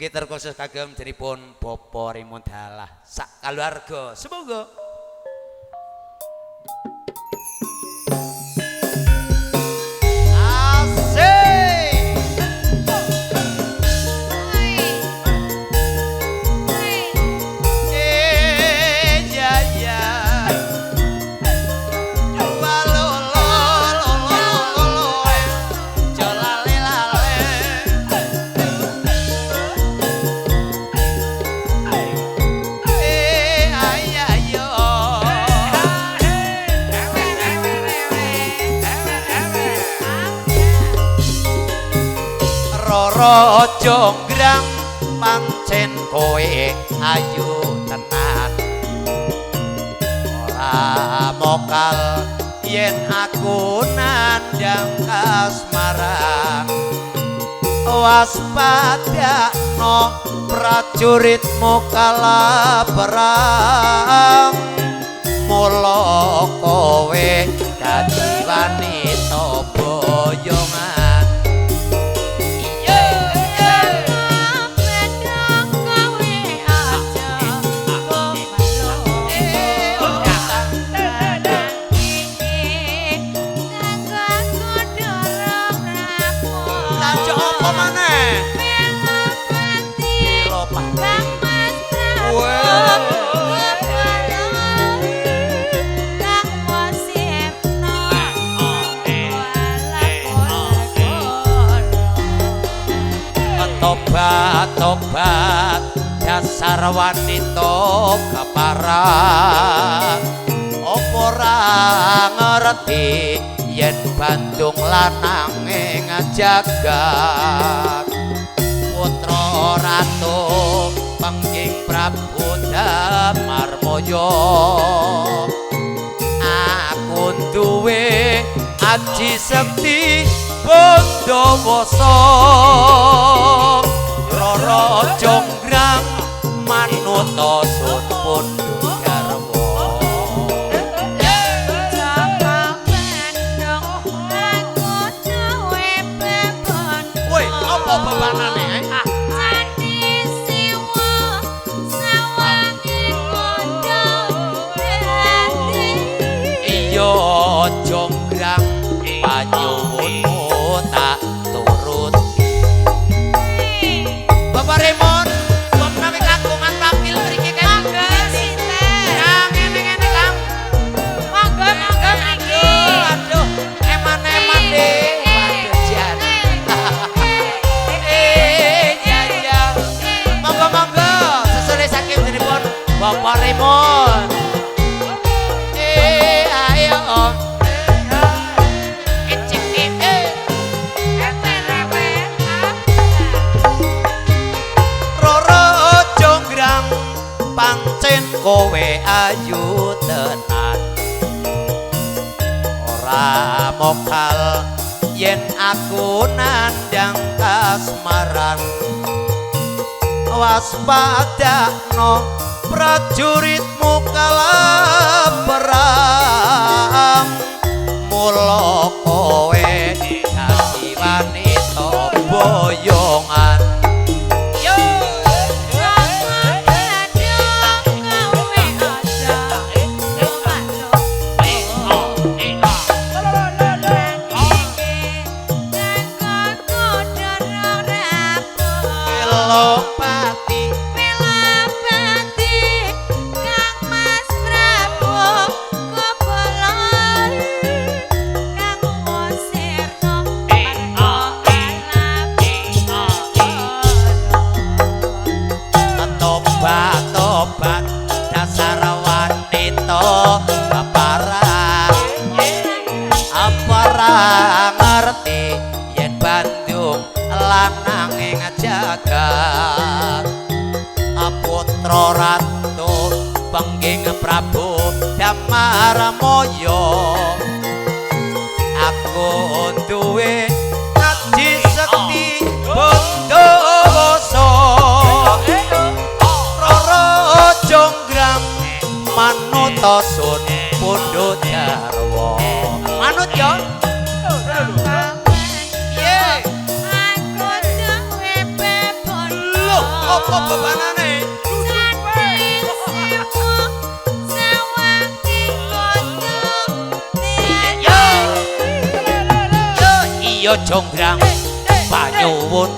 Mugi terkhusus kagem jenipun Bapak Raymond Dalah sak kaluwarga. Semoga. Asik. Ya ya. Roro jonggrang pancen kowe ayu tenan, ora mokal yen aku nandhang kasmaran. Waspadakno prajuritmu kala perang, mula kowe dadi wanita boyongan. Tobat-tobat dasar wanita keparah, opo ora ngerti yen Bandung lanange ngajagat. Putra ratu pengging Prabu Damarmaya, aku duwe aji sekti Bondowoso. Roro jonggrang manuta sun pundhut garwa. Woi, apa bebanane? Candi Siwa sawange kondo dadi. Iya jonggrang panyuwunmu tak turut. Bapak Raymond, mbok menawi kagungan tampil mriki kan. Monggo sinten? Kang ngene-ngene Kang. Monggo monggo mriki. Aduh, eman-eman deh. Waduh jan. Ya ya. Monggo monggo sesule saking jenipun Bapak Raymond. Ayo om. Roro jonggrang pancen kowe ayu tenan, ora mokal yen aku nandhang kasmaran. Waspadakno prajuritmu kala perang, mula kowe dadi wanita boyongan. Pelopati Pelapati Kang Mas Prabu Kobolo Kang Wasirno mergo Tobat-tobat dasar wanita keparah, apa ora ngerti yen Bandung lanange ngajagat. Putra ratu pengging Prabu Damarmaya, aku duwe aji sekti Bondowoso. Roro jonggrang manuta sun pundhut garwa. Manut yo. Aku duwe bebondo. Apa bebanane? Candi sewu sawangi kono. Yo. Yo iya jonggrang panyuwun.